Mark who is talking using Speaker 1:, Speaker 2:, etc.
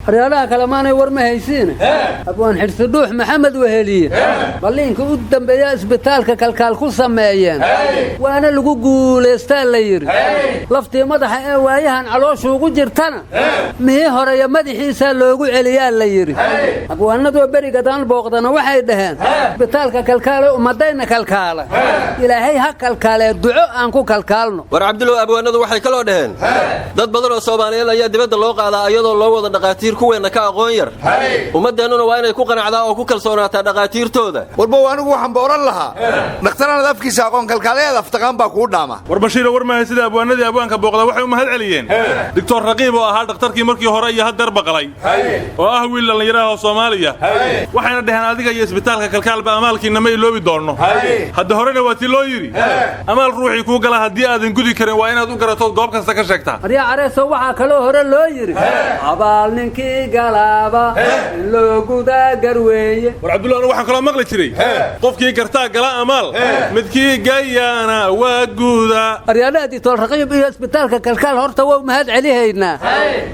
Speaker 1: Aryaadaha kale maanay war ma haysiine. Abwaan Xidhsi Dhuux Maxamed Weheliye balliinka u dambeeya isbitaalka Kalkaal ku sameeyeen, waana lagu guulaystaa la yidhi. Laftii madaxa ee waayahan calooshu ugu jirtana mihii horeeya madaxiisaa loogu celiyaa la yidhi. Abwaanadoo berigadaan booqdana waxay dhaheen, isbitaalka Kalkaale ummadayna kalkaala, Ilaahay ha kalkaalee, duco aan ku kalkaalno.
Speaker 2: War Cabdulow, abwaanadu waxay kaloo dhaheen, dad badan oo Soomaaliyeed ayaa dibadda loo qaadaa iyadoo loo wada dhaqaatiir kuweenna ka aqoon yar. Ummaddeennuna waa inay ku qanacdaa oo ku kalsoonaataa dhaqaatiirtooda.
Speaker 3: Warbow, anigu waxaan ba odhan lahaa, dhakhtaranaad afkiisa aqoon, kalkaalayaad aftaqaan baa kuu dhaama.
Speaker 4: War Bashiiro, war maahay sida abwaanadii abwaanka booqda waxay u mahad celiyeen Doctor Raqiib oo ahaa dhakhtarkii markii hore iyo haddeer baqalay, oo ah wiil dhallinyaraha oo Soomaaliya. Waxayna dhaheen, adiga iyo isbitaalka Kalkaalba amaalkiinna ma iloobi doonno. Hadda horena waa tii loo yidhi, amaal ruuxii kuu gala haddii aadan gudi karin, waa inaad u garatood goob kasta ka sheegtaa.
Speaker 1: Aryaa Careeso, waxaa kaloo hore loo yidhi, abaal ninkii galaaba in loo gudaa garweeye.
Speaker 4: War Cabdulla, anu waxaan kaloo maqli jiray, qofkii gartaa gala amaal, midkii gayaana waa guuda.
Speaker 1: Aryaadaha, Doctor Raqiib iyo isbitaalka Kalkaal horta waa mahad celihaynaa.